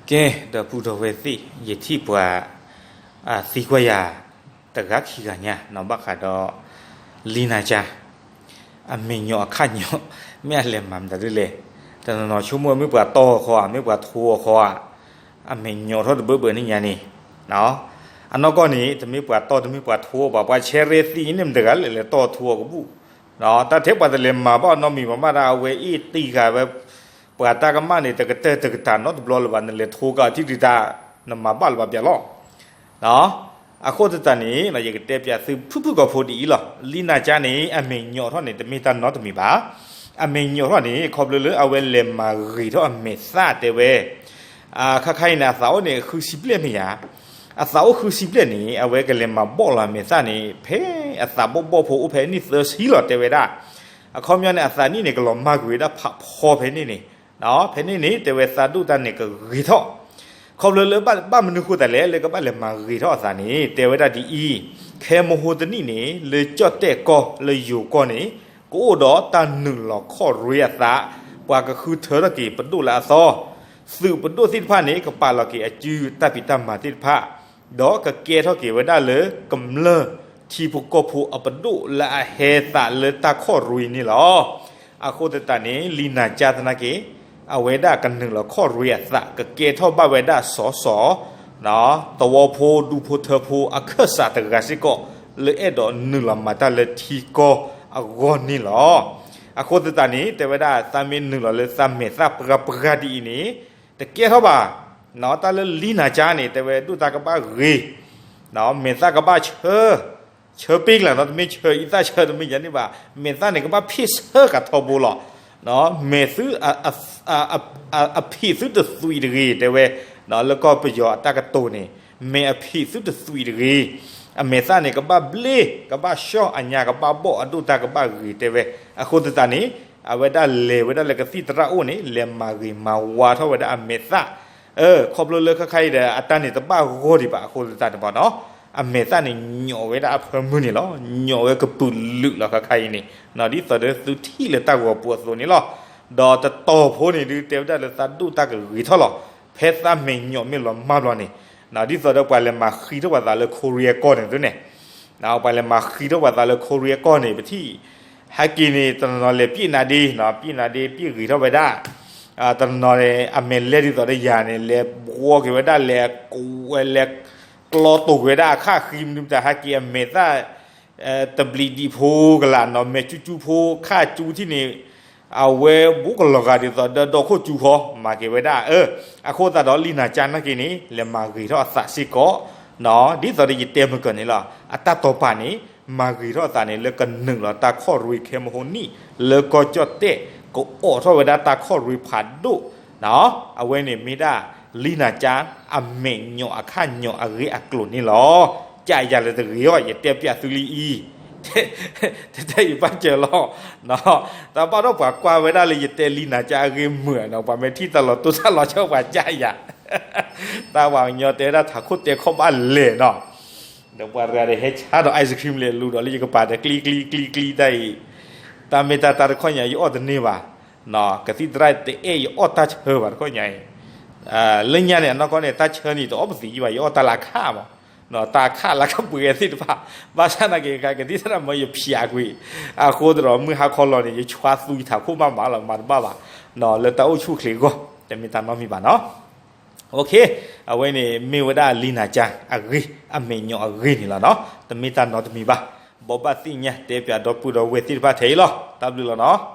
ကဲ, ဒီပုၢ်ဒီဝဲၢ်သ့ၣ်, ယထံၣ်ပှၤ သံကွၢ်ယၤ တဂၤခံဂၤညါနီၤ ဘၣ်ဃးဒီး လံနၤကၠါ အမဲာ်ညိးအခၣ်ညိး မ့ၢ်အလဲၤမၤမတၤဒ်လဲၣ်. တနီၤနီၤဆိကမိၣ် မ့ၢ်ပှၤတီၢ်အီၤဃီဧါ, မ့ၢ်ပှၤထိအီၤဃီဧါ, အမဲာ်ညိးထီၣ်တဘၢဘၢန့ၣ်ညါန့ၣ်, အနီၢ်ကီၢ်န့ၣ် တမ့ၢ်ပှၤတီၢ် တမ့ၢ်ပှၤထိအီၤဘၣ်, ပှၤဆဲးရဲသံန့ၣ် မတဂၤလဲၣ်လဲၤတီၢ်ထိအီၤကဘူၣ်, တၢ်ထဲပှၤတလဲၤမၤဘၣ်အီၤနီတမံၤဘၣ်မး တၢ်အဝဲအ့ၣ်တံၢ်ဃာ်ဝဲ ပှၤတၢ်ကမၣ်န့ၣ် တကတၢၢ်တကတၢၢ်နီတဘျီလၢၤဘၣ်, နလဲၤထိကးထံၣ်ဒုးတၢ် နမၤဘၣ်လၢၤဘၣ်ပျဲလီၤ. အဃိသတးန့ၣ် ယကတဲပျးသုဖုၣ်ဖုၣ်ကိာ်ဖိဒ်အံၤလီၤ. လံနၤကၠါန့ၣ် အမဲာ်ညိးထီၣ်န့ၣ် တမ့ၢ်တၢ်နီတမံၤဘၣ်. အမဲာ်ညိးထီၣ်န့ၣ် ခီဖျိလၢအဝဲလဲၤမၤဂ့ၤထီၣ်အမဲာ်သၣ်တဲဝဲ ခါခါအံၤန့ၣ် အသးအိၣ်န့ၣ် ဃုဆံဘျဲၣ်မ့ၢ်ဧါ, အသးအိၣ်ဃုဆံဘျဲၣ်န့ၣ် အဝဲကလဲၤမၤဘီၣ်လီၤအမဲာ်သၣ်န့ၣ် ဖဲအသးဘီၣ်ဘီၣ်ဖိအိၣ်ဖဲနံၣ်သၢဆံလီၤတဲဝဲဒၣ်. အခီပညီန့ၣ် အသးနံၣ်န့ၣ် ကလီၤမၢ်ကွံာ်ဝဲဒၣ်ဖးဖီဖဲန့ၣ်န့ၣ်, ဖဲန့ၣ်န့ၣ် တဲဝဲသးဒိၣ်တၢ်န့ၣ်ကဂ့ၤထီၣ် ခီဖျိလၢဘၣ်မနုၤဃိသတးလဲၣ် လၢကဘၣ်လဲၤမၤဂ့ၤထီၣ်အသးန့ၣ် တဲဝဲဒၣ်ဒ်အံၤ, ခဲမဟိတနံၣ်န့ၣ် လၢကၠီၣ်တဲၣ်ကီၢ်လၢယိၤကီၢ်န့ၣ် ကအိၣ်ဒီးတၢ်နုာ်လီၤခီၣ်ရ့အသး, ပှၤကဃုထၢထီၣ်က့ၤပဒိၣ်လၢအသီ, သုးပဒိၣ်သ့ၣ်တဖၣ်န့ၣ် ကပာ်လီၤက့ၤအစုတၢ်ဖံးတၢ်မၤသ့ၣ်တဖၣ်, ဒီးကကဲထီၣ်က့ၤဝဲဒၣ်လၢကမျၢၢ်ထံဖိကီၢ်ဖိအပဒိၣ်လၢအဟဲသးလၢတၢ်ခီၣ်ရ့န့ၣ်လီၤ. အဃိသတးန့ၣ် လံနၤကၠါသနာ်က့ အဝဲဒၣ်ကနုာ်လီၤခီၣ်ရ့အသး ကကဲထီၣ်ဘၣ်ဝဲဒၣ်စီၤစီၤ သဝီဖိဒူဖိထၢဖိအခၢၣ်စးတဂၤစ့ၢ်ကီး လၢအဲၣ်ဒိးနုာ်လီၤမၤတၢ်လၢထံကီၢ်အဂီၢ်န့ၣ်လီၤ. အဃိသတးန့ၣ် တဲဝဲဒၣ်သးမ့ၢ်နုာ်လီၤလၢသးမဲာ်သၣ်ပှၢ်ပှၢ်ဒ်အံၤန့ၣ် တကဲထီၣ်ဘၣ်, တၢ်လၢလံနၤကၠါန့ၣ် တဲဝဲဒိၣ်တၢ်ကဘၣ်ဂ့ၤ, မဲာ်သၣ်ကဘၣ်ဆၢ ဆၢပ့ၢ်ကလၤနီၤ တမ့ၢ်ဆၢအံသၣ်ဆၢတမ့ၢ်ယၤန့ၣ်ဘၣ်, မဲာ်သၣ်န့ၣ် ကဘၣ်ဖ့ၣ်ဆၢကထီဘိလီၤ. မဲာ်သု အဖံးသုတသွံးတဂ့ၤ တဲဝဲ, လၢကီၢ်ပယီၤအတၢ်ကတိၤန့ၣ် မဲာ်အဖံးသုတသွံးတဂ့ၤ, အမဲာ်သၣ်န့ၣ် ကဘၣ်ဘျ့ ကဘၣ်ဆှီၣ် အညါကဘၣ်ဘီၣ် အဒိၣ်တၢ်ကဘၣ်ဂ့ၤ တဲဝဲ. အဃိသတးန့ၣ် အဝဲဒၣ်လဲၤဝဲဒၣ်လၢကသံၣ်သရၣ်အိၣ်န့ၣ် လဲၤမၤဂ့ၤမၤဝါထီၣ်ဝဲဒၣ်အမဲာ်သၣ် ခီဖျိလၢခဲခါအံၤဒီး အတၢ်န့ၣ်တဘၣ်ဂီၢ်ဒံးဘၣ်အဃိသတးန့ၣ်ဘၣ်နီၤ, အမဲာ်သၣ်န့ၣ်ညိးဝဲဒၣ်အဖၢမုၢ်န့ၣ်လီၤ. ညိးဝဲကပုာ်လုာ်လီၤခဲခါအံၤန့ၣ်, ဒ်သိးဒီးသုထံၣ်လၢတၢ်ဂီၤပူၤအသိးန့ၣ်လီၤ. ဒီးတတီၤဖိန့ၣ်ဒုးတဲဝဲဒၣ်လၢသးဒိၣ်တၢ်ကဂ့ၤထီၣ်လီၤ. ဖဲသးမဲာ်ညိးမ့ၢ်လီၤမၢ်ဘျီန့ၣ်, ဒ်သိးဒီးပှၤလဲၤမၤဃံထီၣ်ပှၤသးလၢခိရံအကီၢ်န့ၣ်သုန့ၣ် ပှၤလဲၤမၤဃံထီၣ်ပှၤသးလၢခိရံအကီၢ်န့ၣ် ပထံၣ် ဟဲက့ၤန့ၣ် တနီၤနီၤလဲၤပျ့ၣ်နါဒ့, ပျ့ၣ်နါဒ့ပျ့ၣ်ဂ့ၤထီၣ်ဝဲဒၣ်, တနီၤနီၤန့ၣ် အမဲာ်လဲၢ်ဒ်သိးဒီးယၤန့ၣ် လဲၤဘှီက့ၤဝဲဒၣ် လဲၤ လဲၤကျီတိာ်က့ၤဝဲဒၣ်အခၣ်ဃံ မနုၤမတၤဟဲက့ၤအမဲာ်သၣ် တဘျံးဒံးဖိကလာ်နီၤ မဲာ်ကၠူကၠူဖိခၣ်ကၠူထံၣ်န့ၣ် အဝဲဘူးကလီၤဂာ်ဒ်သိးဒီးဒီခိၣ်ကၠူဃီ မၤက့ၤဝဲဒၣ် အဃိသတးဒီးလံနၤကၠါနာ်က့န့ၣ် လဲၤမၤဂ့ၤထီၣ်အသးစ့ၢ်ကီး, ဒ်သိးဒီးယတဲမုၢ်ကၢၢ်န့ၣ်လီၤ. အတၢ်တီၤပာ်န့ၣ် မၤဂ့ၤထီၣ်အသးန့ၣ် လၢကနုာ်လီၤတၢ်ခီၣ်ရ့ခဲမဟိနံၣ် လၢကီၢ်ကၠီၣ်တဲၣ် ကအိးထီၣ်ဝဲဒၣ်တၢ်ခီၣ်ရ့ဖးဒိၣ် အဝဲန့ၣ်မ့ၢ်ဒၣ် လံနၤကၠါ အမဲာ်ညိးအခၣ်ညိးအဂ့ၢ်အကျိၤန့ၣ်လီၤ. ကယၤလၢတဂ့ၤအီၤ ယတဲပျးသုလံအံၤ တတဲအံၤဘၣ်စၢၤလီၤ. တၢ်ဘၣ်ဒီးပှၤကွၢ်ဝဲဒၣ်လၢယတဲလံနၤကၠါအဂ့ၢ်မုာ်နီၤ ပှၤမ့ၢ်ထံၣ်တၢ်လီၤတိၢ်တၢ်လီၤဆၢပှၤကယၤ တၢ်ပှၤကညီတဲဝဲဒၣ်ထးခိၣ်တဲခီၣ်ဘၣ်လဲၣ်နီၤ ဒီးပှၤတဂၤဒီးဟဲဆါဒီး ice cream လဲၤလူၤဒီးလၢယကပၤဒီးကျံကျံကျံကျံတၢ်အံၤ, တၢ်မ့ၢ်တၢ်တၢ်တခီညါ ယအီၣ်တန့ၢ်ဘၣ်, ကသံၣ်သရၣ်တအဲၣ်ယအီၣ်တၢ်ဆၢဘၣ်တခီညါအံၤ, လၢညါန့ၣ် အနီၢ်ကီၢ်န့ၣ် တၢ်ဆၢန့ၣ် တအီၣ်ပသံးယဘၣ် ယအီၣ်တၢ်လၢအခၣ်မး, တၢ်အခၣ်လၢကပှဲၤသ့ၣ်တဖၣ်, ဘၣ်ဆၣ်သနာ်က့ ကသံၣ်သရၣ်မၢယဖျးကွံာ်, အဃိသတးဒီး မုၢ်ဟါခီလီၤန့ၣ် ယဆွါသူယထးခိၣ်မးမးလီၤ မၤတဘၣ်ဘၣ်, လၢတၢ်အိၣ်ဆူၣ်အိၣ်ချ့အဂီၢ် တမ့ၢ်တၢ်နီတမံၤဘၣ်နီၤ. အဝဲန့ၣ်မ့ၢ်ဝဲဒၣ်လံနၤကၠါအဂ့ၢ် အမဲာ်ညိးအဂ့ၢ်န့ၣ်လီၤနီၤ, တမ့ၢ်တၢ်နီတမံၤဘၣ်. ဘိးဘၣ်သ့ၣ်ညါတဲပျးဒီပုၢ်ဒီဝဲၢ်သ့ၣ်တဖၣ်ထဲအံၤလီၤ. တၢ်ဘျုးလီၤနီၤ.